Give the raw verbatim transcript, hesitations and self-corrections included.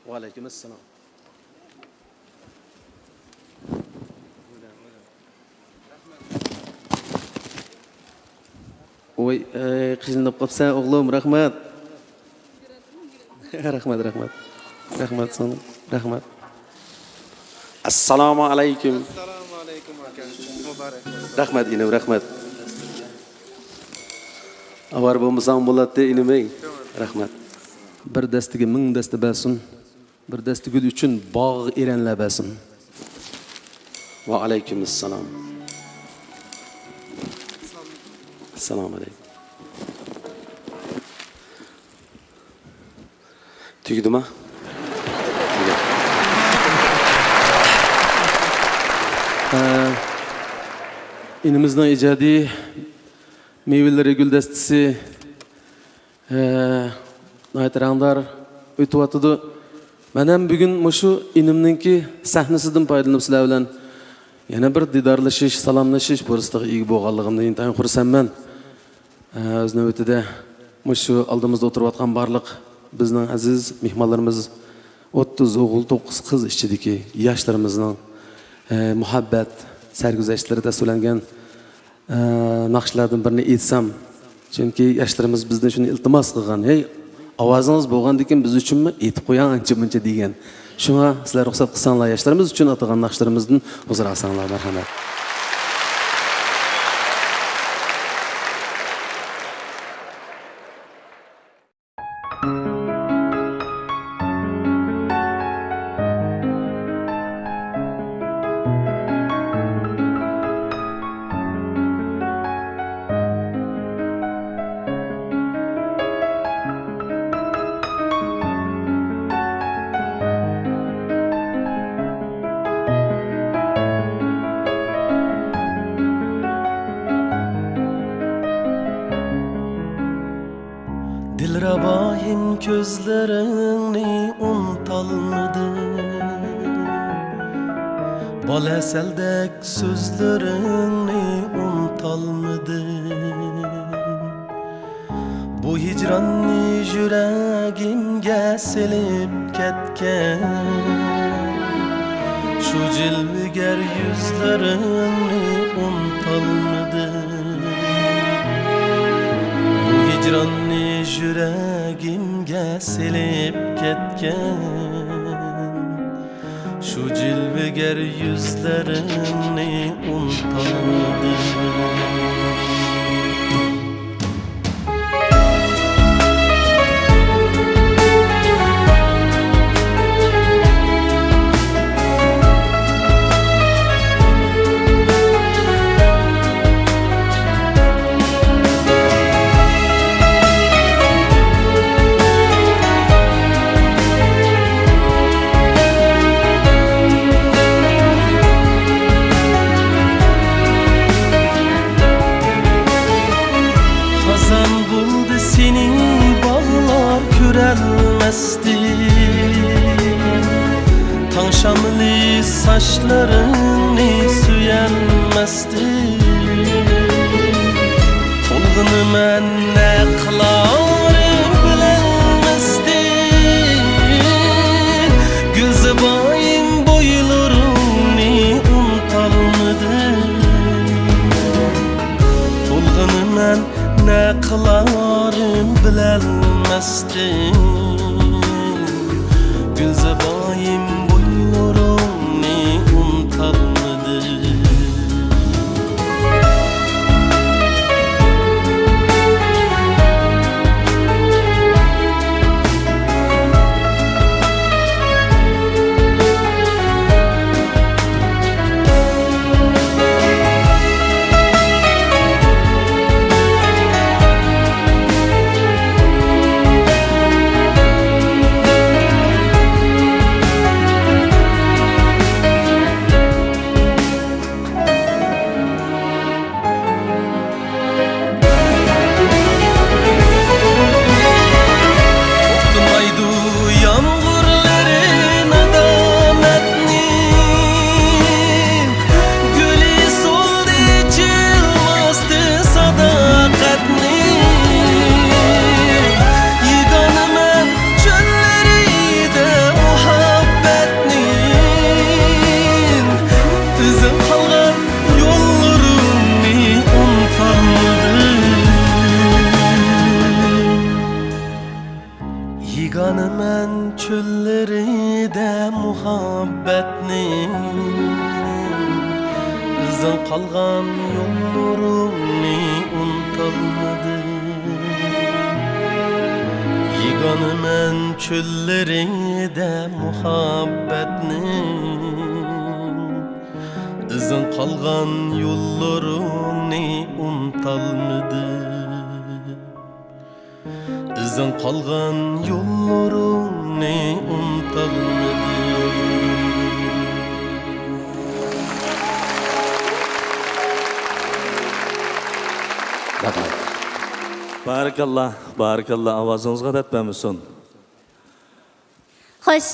ۋەئەلەيكۇم ئەسسالام. ۋاي، ئەي، قىينىلىپ قاپسەن ئوغلۇم، رەھمەت. رەھمەت، رەھمەت. رەھمەت ساڭا، رەھمەت. ئەسسالامۇ ئەلەيكۇم. ئەسسالامۇ ئەلەيكۇم ئاكا. مۇبارەك بولسۇن. رەھمەت ئىنىم، رەھمەت. ئاۋارە بولمىساڭ بولاتتى ئىنىم ئەي. رەھمەت. بىر دەستىگە مىڭ دەستە بەرسۇن. بىر دەستە گۈل ئۈچۈن باغ ئېرەنلەر بەرسۇن. ۋەئەلەيكۇم ئەسسالام. ئەسسالامۇ ئەلەيكۇم. تۈگىدىما؟ ئە، ئىنىمىزنىڭ ئىجادىي مېۋىلىرى گۈلدەستىسى، ئە، ناھايىتى رەڭدار ئۆتۈۋاتىدۇ. مەن ھەم بۈگۈن مۇشۇ ئىنىمنىڭكى سەھنىسىدىن پايدىلىنىپ سىلەر بىلەن يەنە بىر دىدارلىشىش، سالاملىشىش پۇرسىتىگە ئىگە بولغانلىقىمدىن ئىنتايىن خۇرسەنمەن. ئە، ئۆز نۆۋىتىدە مۇشۇ ئالدىمىزدا ئولتۇرۇۋاتقان بارلىق بىزنىڭ ئەزىز مېھمانلىرىمىز، ئوتتۇز ئوغۇل، توققۇز قىز ئىچىدىكى ياشلىرىمىزنىڭ، ئە، مۇھەببەت سەرگۈزەشتلىرى تەسۋىرلەنگەن، ئە، ناخشىلاردىن بىرنى ئېيتسام، چۈنكى ياشلىرىمىز بىزدىن شۇنى ئىلتىماس قىلغان، ھەي، ئاۋازىڭىز بولغاندىكىن بىز ئۈچۈنمۇ ئېيتىپ قويۇڭ ئانچە-مۇنچە دېگەن. شۇڭا سىلەر رۇخسەت قىلساڭلار، ياشلىرىمىز ئۈچۈن ئاتىغان ناخشىلىرىمىزدىن ھۇزۇر ئالساڭلار، مەرھەمەت. دىلرەبايىم، كۆزلىرىڭنى ئۇنتالمىدىم، بال ئەسەلدەك سۆزلىرىڭنى ئۇنتالمىدىم. بۇ ھىجراننى يۈرەگىمگە سېلىپ كەتكەن، شۇ جىلۋىگەر يۈزلىرىڭنى ئۇنتالمىدىم. بۇ ھىجراننى يۈرەگىمگە سېلىپ كەتكەن، شۇ جىلۋىگەر يۈزلىرىڭنى ئۇنتالمىدىم. خازان بولدى سېنىڭ باغلار كۆرەلمەستىن، تاڭ شامىلى ساچلىرىڭنى سۆيەلمەستىن. تولغىنىمەن نە قىلارىم بىلەلمەستىن، گۈلزىبايىم، بويلىرىڭنى ئۇنتالمىدىم. تولغىنىمەن نە قىلارىم بىلەلمەستىن، گۈلزىبايىم، بويلىرىڭنى ئۇنتالمىدىم. مەن چۆللىرىدە مۇھەببەتنىڭ، ئىزىڭ قالغان يوللىرىڭنى ئۇنتالمىدىم. يېگانە مەن چۆللىرىدە مۇھەببەتنىڭ، ئىزىڭ قالغان يوللىرىڭنى ئۇنتالمىدىم. ئىزىڭ قالغان يوللىرىڭنى ئۇنتالمىدىم. بارىكاللا، بارىكاللا، ئاۋازىڭىزغا دەرد بەرمىسۇن. خوش،